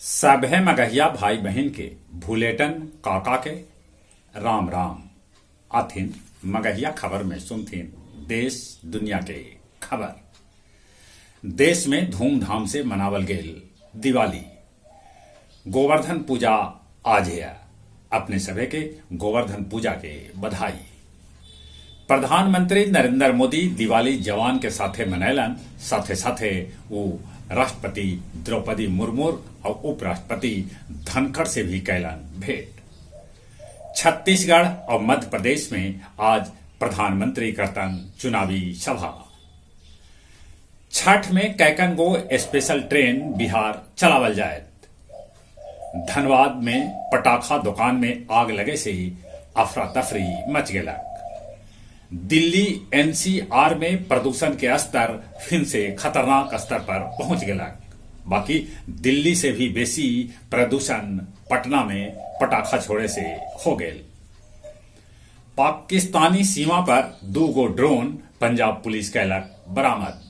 सभे मगहिया भाई बहिन के भुलेटन काका के राम राम। आथिन मगहिया खबर में सुनथिन देश दुनिया के खबर। देश में धूमधाम से मनावल गेल दिवाली। गोवर्धन पूजा आज है। अपने सभे के गोवर्धन पूजा के बधाई। प्रधानमंत्री नरेंद्र मोदी दिवाली जवान के साथे मनैलन, साथे साथे ऊ राष्ट्रपति द्रौपदी मुर्मू और उपराष्ट्रपति धनखड़ से भी कैलन भेंट। छत्तीसगढ़ और मध्य प्रदेश में आज प्रधानमंत्री करतन चुनावी सभा। छठ में कैकन गो स्पेशल ट्रेन बिहार चलावल जायत। धनबाद में पटाखा दुकान में आग लगे से ही अफरा तफरी मच गेलक। दिल्ली एनसीआर में प्रदूषण के स्तर फिर से खतरनाक स्तर पर पहुंच गेलक। बाकी दिल्ली से भी बेसी प्रदूषण पटना में पटाखा छोड़े से हो गेल। पाकिस्तानी सीमा पर 2 गो ड्रोन पंजाब पुलिस कैलक बरामद।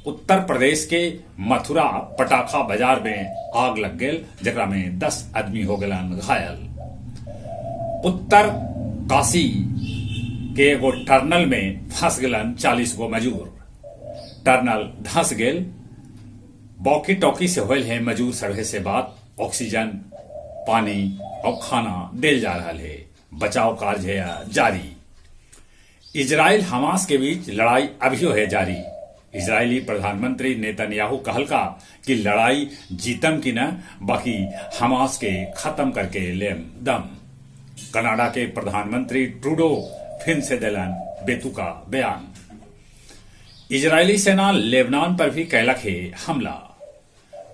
उत्तर प्रदेश के मथुरा पटाखा बाजार में आग लग गेल, जकरा में 10 आदमी हो गेलन घायल। उत्तर काशी के एगो टनल में फंस गेलन 40 गो मजूर। टनल धंस गेल। वॉकी टॉकी से होल है मजूर सभे से बात। ऑक्सीजन, पानी और खाना देल जा रहा है। बचाव कार्य है जारी। इजराइल हमास के बीच लड़ाई अभियो है जारी। इजरायली प्रधानमंत्री नेतन्याहू कहलका कि लड़ाई जीतम की न, बाकी हमास के खत्म करके लेम दम। कनाडा के प्रधानमंत्री ट्रूडो फिर से देलन बेतुका बयान। इजरायली सेना लेबनान पर भी कैलक है हमला।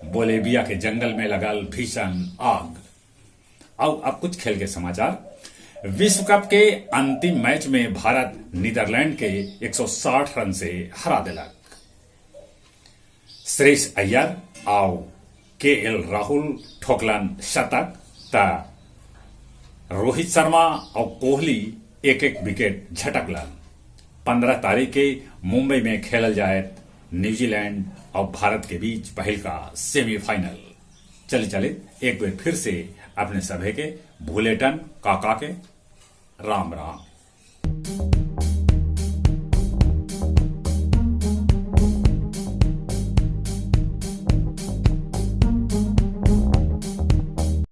बोलेविया के जंगल में लगल भीषण आग। और अब कुछ खेल के समाचार। विश्व कप के अंतिम मैच में भारत नीदरलैंड के 160 रन से हरा दिलक। श्रेयस अय्यर आउ के एल राहुल ठोकलन शतक, त रोहित शर्मा और कोहली 1-1 विकेट झटकलन। 15 तारीख के मुंबई में खेलल जाए न्यूजीलैंड और भारत के बीच पहल का सेमीफाइनल। चले चले एक बार फिर से अपने सभे के भुलेटन काका के राम राम।